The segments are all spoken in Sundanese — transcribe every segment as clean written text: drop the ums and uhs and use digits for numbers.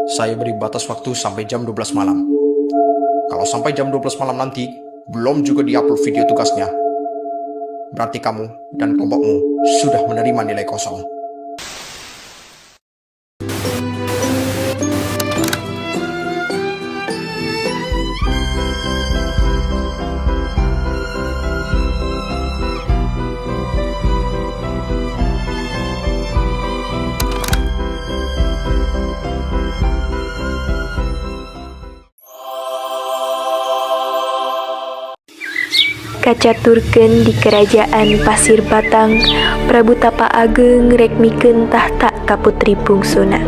Saya beri batas waktu sampai jam 12 malam. Kalau sampai jam 12 malam nanti belum juga diupload video tugasnya, berarti kamu dan kelompokmu sudah menerima nilai kosong. Kacaturkeun di Kerajaan Pasir Batang, Prabu Tapa Ageng rek mikeun tahta ka putri bungsuna.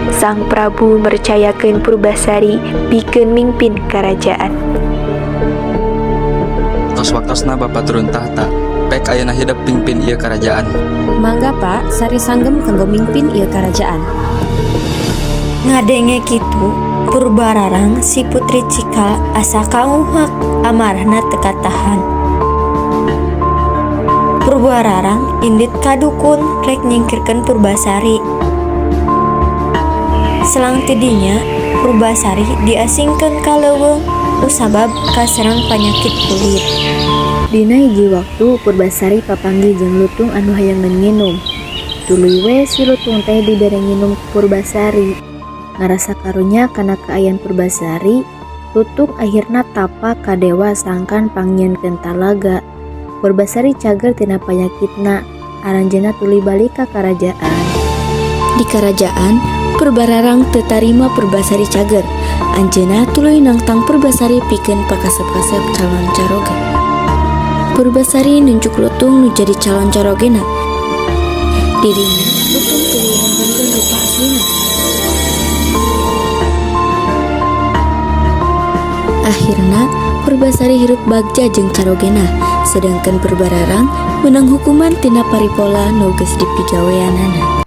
Sang Prabu mercayakeun Purbasari pikeun mingpin karajaan. Tos waktosna Bapak turun tahta. Pek ayeuna hidep pingpin ieu karajaan. Mangga, Pak, Sari sanggem kanggo mingpin ieu karajaan. Ngadenge kitu, Purbararang si Putri Cikal asa kanguhak, amarahna teu katahan. Purbararang indit ka dukun rek nyingkirkeun Purbasari. Selang ti dinya, Purbasari diasingkeun ka leuweung kusabab kaserang panyakit kulit. Dina hiji waktu Purbasari papanggih jeung lutung anu hayangeun nginum. Tuluy we si lutung teh dibere nginum ku Purbasari. Ngarasa karunya kana kaayaan Purbasari, lutung akhirna tapa ka dewa sangkan pangnyieunkeun talaga. Purbasari cager tina panyakitna, aranjeunna tuluy balik ka karajaan. Di karajaan, Purbararang teu tarima Purbasari cager. Anjeunna tuluy nangtang Purbasari pikeun pakasep-kasep calon caroge. Purbasari nunjuk lutung nu jadi calon carogena. Di dinya, lutung tuluy nangtangkeun rupa aslina. Akhirna, Purbasari hirup bagja jeung carogena, sedangkan Purbararang meunang hukuman tina paripola nu geus dipigaweanana.